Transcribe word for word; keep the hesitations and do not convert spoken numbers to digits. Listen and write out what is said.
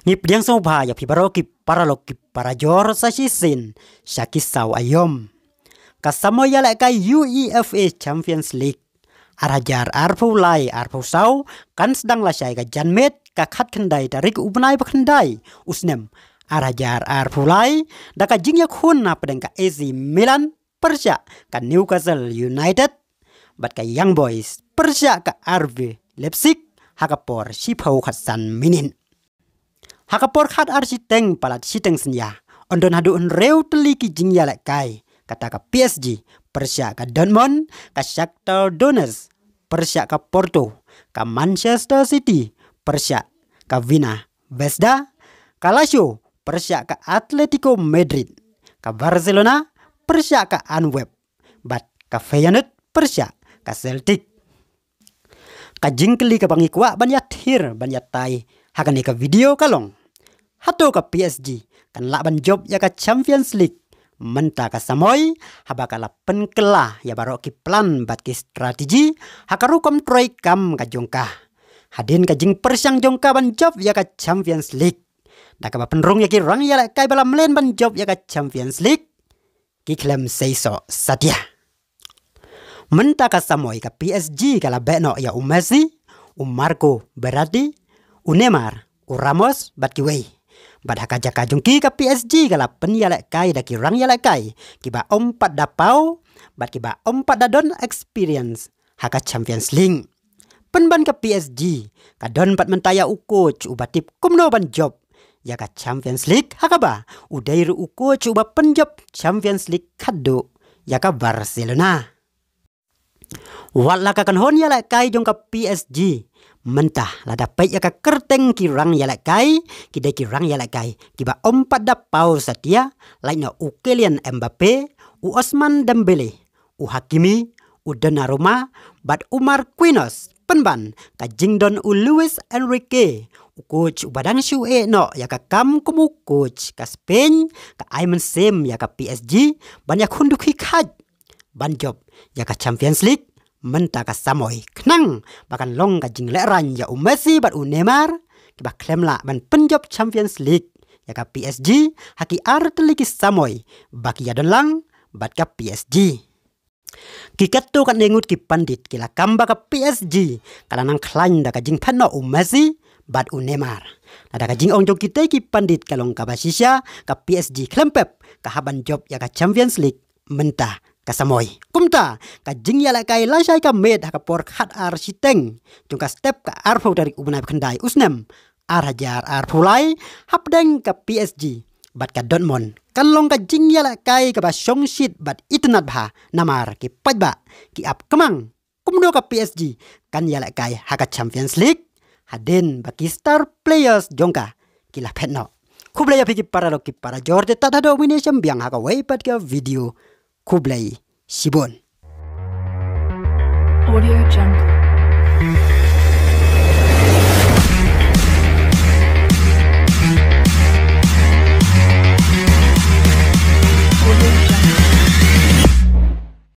Ngi pdiang sngewbha ïa phi baroh ki paralok ki parajor sa shisien sha ki saw aïom. Ka samoi ïalehkai UEFA Champions League ar hajar arphew lai arphew saw kan sdang lashai ka janmiet ka khatkhyndai tarik u bnai ba khyndai u snem ar hajar arphew lai da ka jingïakhun hapdeng ka A C Milan pyrshah ka Newcastle United bad ka Young Boys pyrshah ka R B Leipzig ha ka por shiphew khatsan minit. Ha ka por khat ar shiteng palat shiteng synñia yn don haduh hynriew tylli ki jingïalehkai, kata ka P S G pyrshah ka Dortmund, ka Shakhtar Donetsk pyrshah ka Porto, ka Manchester City pyrshah ka Crvena Zvezda, ka Lazio pyrshah ka Atletico Madrid, ka Barcelona pyrshah ka Antwerp bad ka Feyenoord pyrshah ka Celtic. Ka jingkylli kaba ngi kwah ban ïathir ban ïatai ha kane ka video ka long, hato ka P S G kan lah ban jop ïa ka Champions League mynta ka samoi, haba ka la pynkylla ïa baroh ki plan bad ki strategy ha ka rukom trei kam ka jong ka, hadien ka jingpyrshang jong ka ban jop ïa ka Champions League da kaba pynrung ïa ki rangïalehkai ba la mlien ban jop ïa ka Champions League ki khlem seisoh satia. Mynta ka samoi ka P S G ka la beh noh ïa u Messi, u Marco Verratti, u Neymar, u Ramos bad kiwei. Bad ha ka jaka jong ki ka P S G ka la pynïalehkai da ki rangïalehkai kiba ym pat da paw bad kiba ym pat da don experience ha ka Champions League. Pynban ka P S G ka don pat mynta ïa u coach uba tip kumno ban jop ïa ka Champions League, ha kaba u dei ruh u coach uba pynjop Champions League khatduh ïa ka Barcelona. Wat la ka kynhun ïalehkai jong ka P S G mynta la da peit ïa ka kyrteng ki rangïalehkai, ki dei ki rangïalehkai kiba ym pat da paw satia, lait na u Kylian Mbappe, u Ousmane Dembélé, u Hakimi, u Donnarumma bad u Marquinhos. Pynban ka jingdon u Luis Enrique, u coach uba dang shu eh noh ïa ka kam kum u coach ka Spain, ka ai mynsiem ïa ka P S G ban ïakhun dukhi khat ban jop ïa ka Champions League mynta ka samoi, khnang ba kan long ka jinglehrain ïa u Messi bad u Neymar kiba khlem lah ban pynjop Champions League ïa ka P S G ha ki ar tylli ki samoi ba ki ïadon lang bad ka P S G. Ki katto katne ngut ki pandit ki la kam ba ka P S G ka la nang khlaiñ da ka jingphet noh u Messi bad u Neymar. Lada ka jingong jong kitei ki pandit ka long kaba shisha, ka P S G khlem pep ka hap ban jop ïa ka Champions League mynta ka samoi. Kumta ka jingïalehkai lashai ka miet ha ka por khat ar shiteng jong ka step ka arphew tarik u bnai ba khyndai u snem ar hajar arphew lai hapdeng ka P S G bad ka Dortmund kan long ka jingïalehkai kaba shongshit bad itynnad bha, namar ki paidbah ki ap kmang kumno ka P S G kan ïalehkai ha ka Champions League hadien ba ki star players jong ka ki la phet noh. Khublei ïa phi ki paralok ki parajor, te tad haduh mynne shim biang ha kawei pat ka video. Khublei shibun. Audio Jungle.